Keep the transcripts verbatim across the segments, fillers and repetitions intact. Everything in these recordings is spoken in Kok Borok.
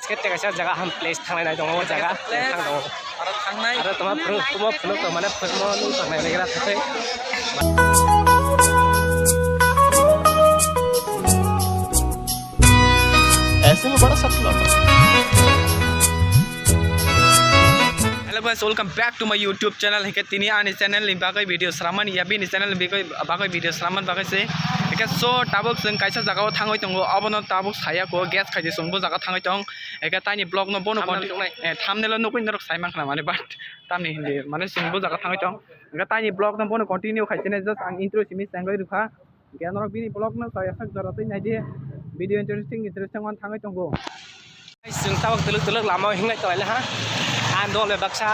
Sket teka sa jaga ham place thanglai nai tongo, o jaga place thang tongo. Aro thangnai. Aro toma phunuk, toma phunuk tong mane phunukmo nung tongnai legra thai. ऐसे में बड़ा सपना था। Hello guys, welcome back to my YouTube channel. Hingke tini ani channel ni bagwi video sramani ya, bini channel ni bagwi, bagwi video sramani bagwi se. Hingke so tabuk chwng kaisa jaga o thangwi tongo, abono tabuk saya ko guess khaidi chwng bo jaga thangwi tong. Hingke taini vlog no bono thumbnail conti-, nuknai. Eh, thumbnail o nukwi norok sai mankha mane, but tamni hindi mane chwng bo jaga thangwi tong. Hingke taini vlog no bono continue khaisene just ang intro simi sengwi rwkha. Hingke norok bini vlog no chaya sak jora twi naidi, video interesting interesting on thangwi tongo. Guys, chwng tabuk twlwk twlwk lama o hinglai tonglai ha. Ang dol bai baksa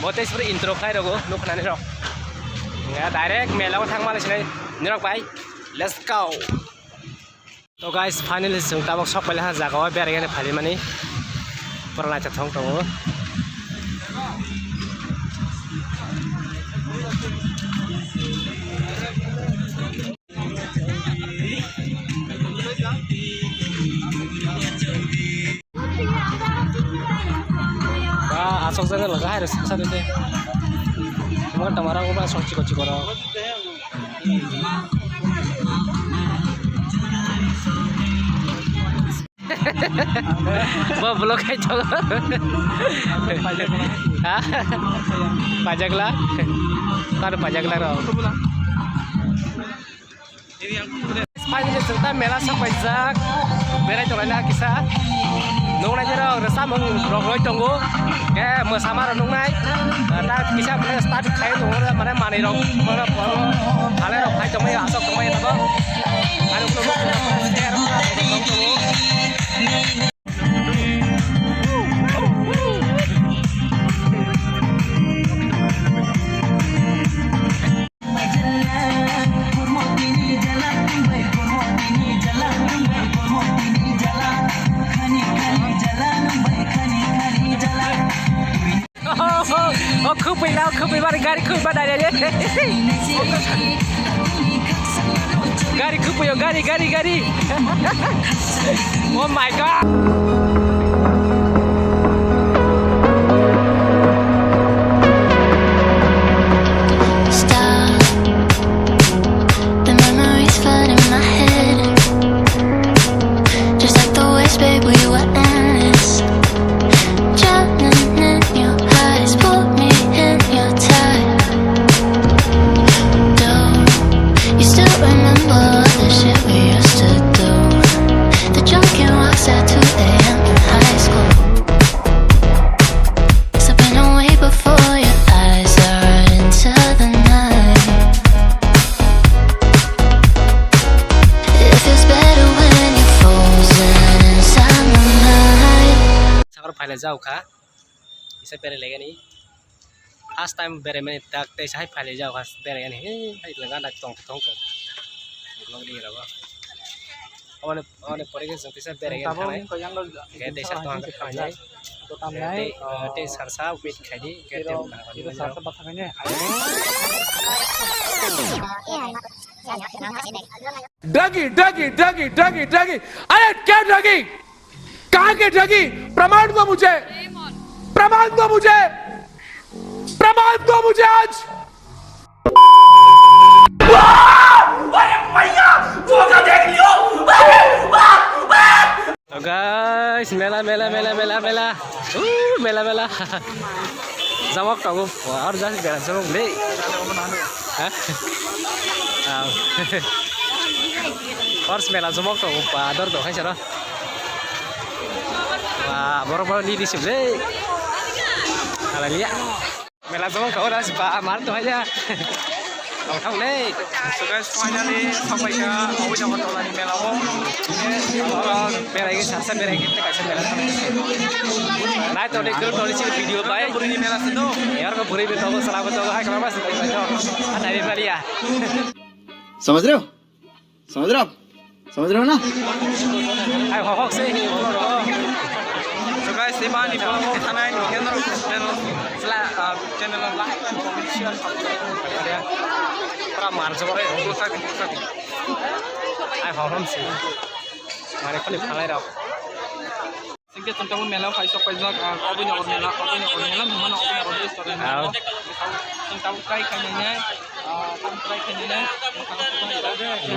bo tei sibri intro khlai rogo nukhnani rok. Hingke direct mela o thangma lai sinai norok bai. Let's go. To guys, finally chwng tabuk sok pailai ha jaga o berai gani phalimani. Pura naithothok tongo. Ba, asok jaga laga hai rw saksa de. Tama tama rok ba asok chikon chikon rok. Bo vlog khai tongo. Ha? Pajakla? Kar pajakla rok? Finally, chwng ta mela sok paijak. Berai tonglai na kisa. Nuknai jero rwchapmung rok roi tongo. Ke mwsama rok nuknai. Ta kisa mane start khai tongo, mane manwi rok, mane phalai rok khai tongmani asok tongmani tabok. Ani ulo O khupui na, o khupui mani gari khupui ba dai dai. Gari khupui o, gari, gari, gari. Oh my God. Stop. The memories flood in my head. Just like the waves, babe, we were endless. Drowning in your eyes, pull me in your tide. Don't you still remember all the shit we used to do? The drunken walks at two A M in high school. Slipping away before your eyes are into the night. It feels better when you're frozen inside my mind. Sakar phaile jao kha. Kisa berai laigani. First time berai mani tak tei sai phaile jao kha berai ani. He, hai langa dak tong tong tong. Vlog ni rogo. Aboni, aboni pore khe chwng kisa berai ani thanai. Hingke tei sa tong kha khainai. Tei, eh, tei sarsa wait khaidi. Hingke tei sarsa batha khainai. Dagi, dagi, dagi, dagi, dagi. अरे क्या dagi? कहाँ के dagi? प्रमाण दो मुझे, प्रमाण दो मुझे, प्रमाण दो मुझे आज। वाह! अरे भैया, धोखा देख लियो। वाह, वाह, वाह! To guys, mela, mela, mela, mela, mela. Uh, mela, mela. Jamok tongo, hor jas bera jamok le. Ha? Aw. Hor mela jamok tongo, pa, dor do, hai sara. Wah, borok, borok ni disip le. Ala liya. Mela jabang kha ora si ba mal to haya. Tong thang le. So guys, finally, sapai kha, obo jaga tola ni mela o. Oro berai khe sasa berai khe kaisa mela thang. Nai to ni group to ni video bai. Buri ni mela se to. Yar ko buri be to, sala be to, hai kama mas bai to. Ana be baliya. समझ रहे हो? समझ रहे हो आप? समझ रहे हो ना? Hai hok hok se hi. So guys, iba ni vlog o thanai ni kendro channel sla, ah, channel o like and comment share subscribe. Pura mar jabo re. Hai hok hok se. Mare khali phalai rok. Hingke chwng tabuk mela phai sok paijak, ah, Abhinagar mela, Abhinagar mela hwnmano Abhinagar restaurant. Ah. Chwng tabuk try khainai nai, ah, tabuk try khainai nai.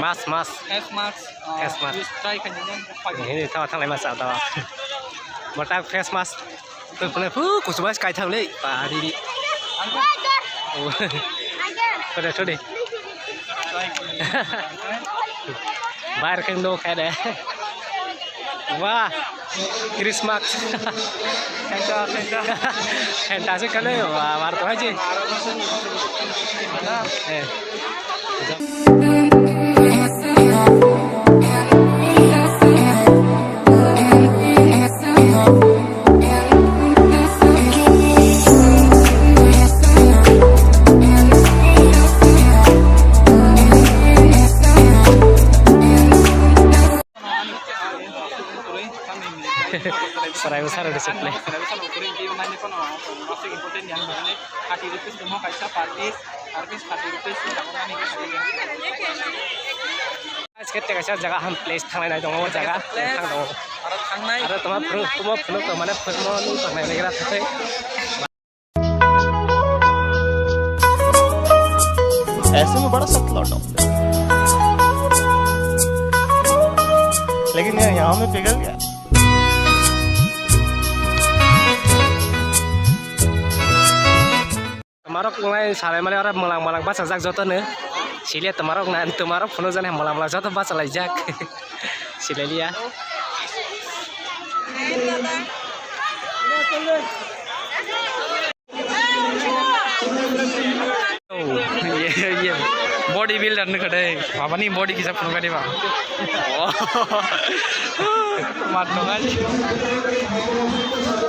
Mas, mas. Face mask, ah, Face mask. Use try khainai nai. Hini thawa thanglai masa thawa. Mota face mask. Twi phunai phu kuchuk bai kai thang le. Pa di di. Angko. Oh. Try khainai nai. Try khainai nai. Bayar keng do khaide. Wah, Christmas. Khenta, khenta. Khenta se kale, wah, war to haji. Eh. Sarai bwsarok rw se play. Aske tei kaisa jaga ham place thanglai nai tongo, o jaga thang tongo. Aro thangnai. Aro toma phunuk, toma phunuk tong mane phunukma nung tongnai legra thai. ऐसे में बड़ा सख्त लौंडा हूँ। लेकिन यार यहाँ में पिघल गया। Tomarok nai salai mani oro mwlang mwlang bachajak joto no. Sile tomarok nai, tomarok phunuk jani mwlang mwlang joto bachalaijak. Silailia. Oh, ye, ye. Body builder ni kadai. Baba ni body kisa phunukani ba. Oh. Mat tongai.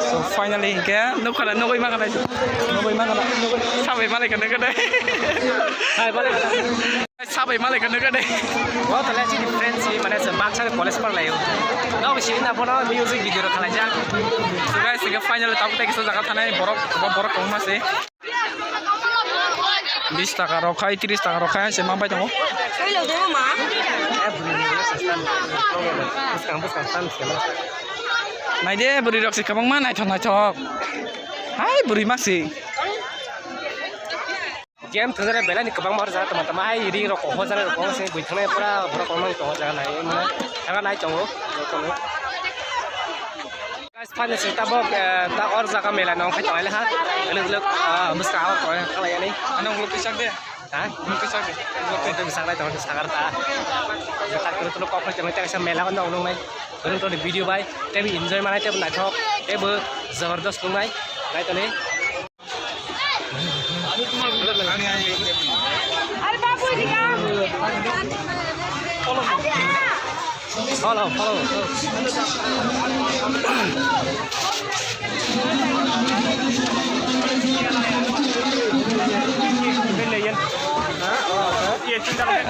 So finally ke nukhala nugui ma kadai. Nugui ma kadai. Sabai malik kadai kadai. Sabai malik kadai. Sabai malik kadai kadai. Bo tala chini friends si mane se baksa college par layo. No sini na bono music video khalai jak. So guys, ke finally tabuk tei kisa jaga thanai borok, borok kong ma se. Bis taka rok khai, tris taka rok khai, se ma bai tongo. Naide, bwrwi rok se kwbangma naithok naithok. Hai, bwrwi mak se. Game thwngre belai ni kwbangma rwjak tongma tongma hai ring rok kok hojani rok kok se bui thangnai pura borok kok nang tongo jaga nai mane jaga nai tongo jotono. Guys, finally se tabok, eh, ta or jaga mela nong khai tongo le ha. Elok elok, ah, bwskang awak tongo khalai ani. Ano uluk pisak de. Ha? Uluk pisak de. Uluk pisak nai tongo sagar ta. Jaga kuru kuru kok khai tongo ta mela nong nong nai. Kuru kuru video bai. Tei enjoy manai tei naithok. Tei bo jabardast nung nai. Nai toni. अरे बाबू जी का Follow, follow, follow.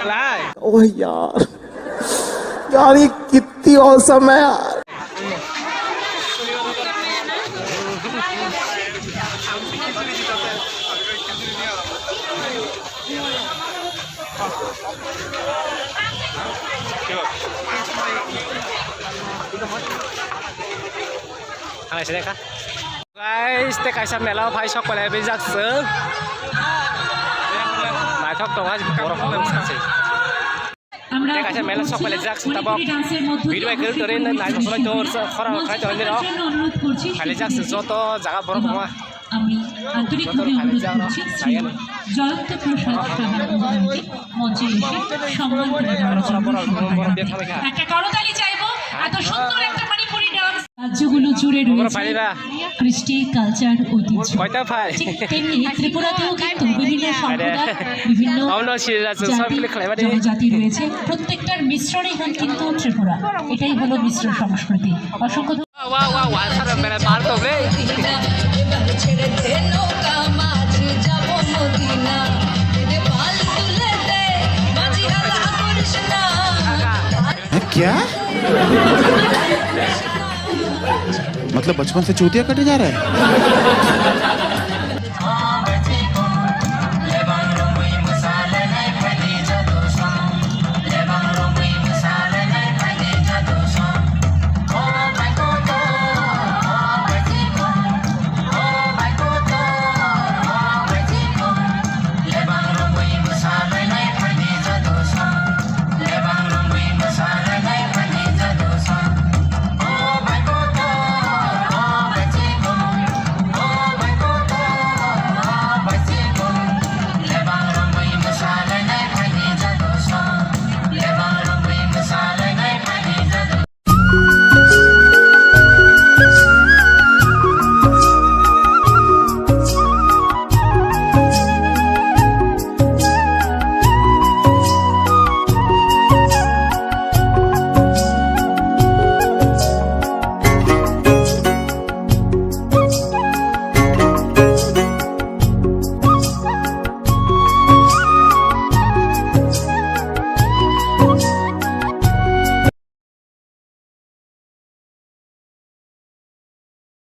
Lai. ओह यार, यार ये कितनी औसम है यार। Guys, tei kaisa mela o phai sok pele bijak se. Naithok tongo borok. Tei kaisa mela sok pele jak se tabok. Video bai kwrwng torwi nai naithok tongo khorang khai tongo nini rok. Pele jak se joto jaga borok tongo. আমি আন্তরিকভাবে অনুরোধ করছি শ্রী জয়ন্ত প্রসাদ সাহার মহোদয়কে মঞ্চে এসে সম্মান করে দেওয়ার জন্য সম্মান জানাতে। একটা করতালি চাইবো, এত সুন্দর একটা মণিপুরি ডান্স। রাজ্যগুলো জুড়ে রয়েছে কৃষ্টি, কালচার, ঐতিহ্য। ঠিক তেমনি ত্রিপুরাতেও কিন্তু বিভিন্ন সম্প্রদায়, বিভিন্ন জাতি, জনজাতি রয়েছে। প্রত্যেকটার মিশ্রণই হয় কিন্তু ত্রিপুরা। এটাই হলো মিশ্র সংস্কৃতি। অসংখ্য क्या? मतलब बचपन से चूतिया कटे जा रहा है?